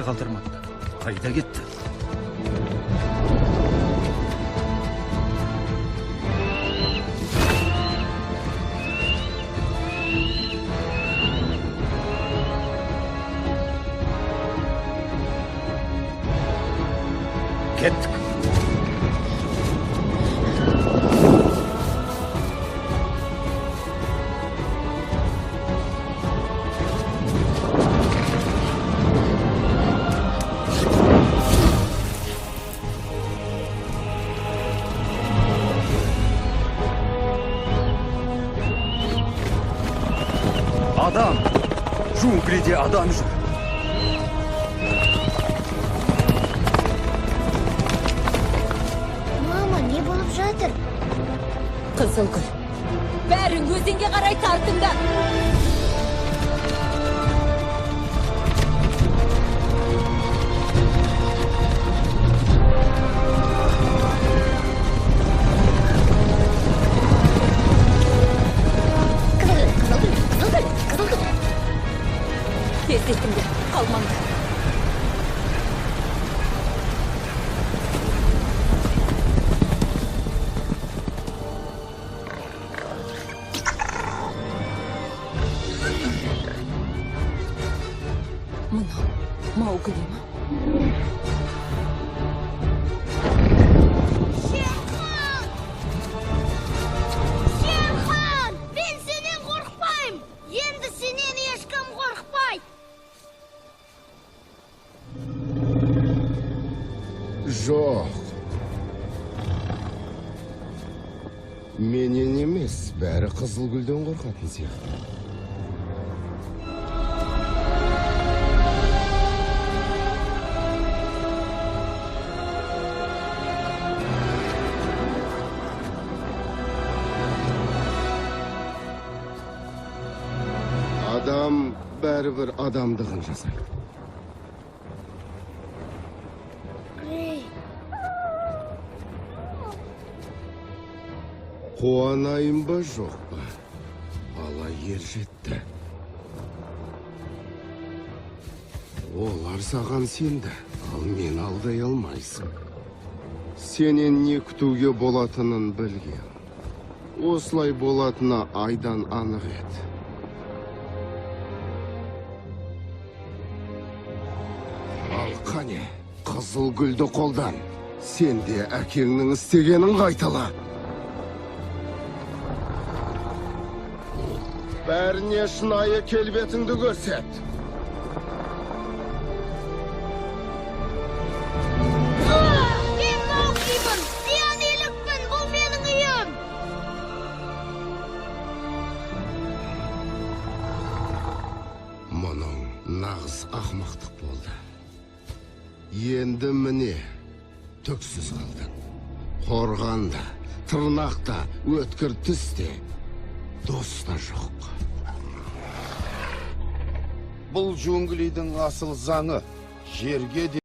қалдырмапты. Қайда кетті? Кеттік. Адам! Джунглиде адам жүр. Мама, не болып жатыр? Қызылгүл, бәрің өзенге қарай тартыңдар. Қызылгүл, Қызылгүл, Қызылгүл, Қызылгүл. Тездетіңдер, қалмаңдар. Мынау Маугли ма? Шерхан! Шерхан! Мен сенен қорықпаймын! Енді сенен ешкім қорықпайды! Жоқ. Менен емес, бәрі Қызылгүлден қорқатын сияқты. Адам бәрібір адамдығын жасайды. Грей. Қуанайын ба, жоқ па? Бала ер жетті. Олар саған сенді, ал мен алдай алмайсың. Сенен не күтуге болатынын білген. Осылай болатыны айдан анық еді. Ал қане, қызыл гүлді қолдан. Сен де әкеңнің істегенін қайтала. Бәріне шынайы келбетіңді көрсет. Мен Мауглимін, зиян елікпін, бұл менің үйім. Мұның нағыз ақымақтық болды. Енді міне, түксіз қалдың. Қорған да, тырнақ та, өткір тіс те, дос та жоқ. Бұл джунглидің асыл заңы. Жерге де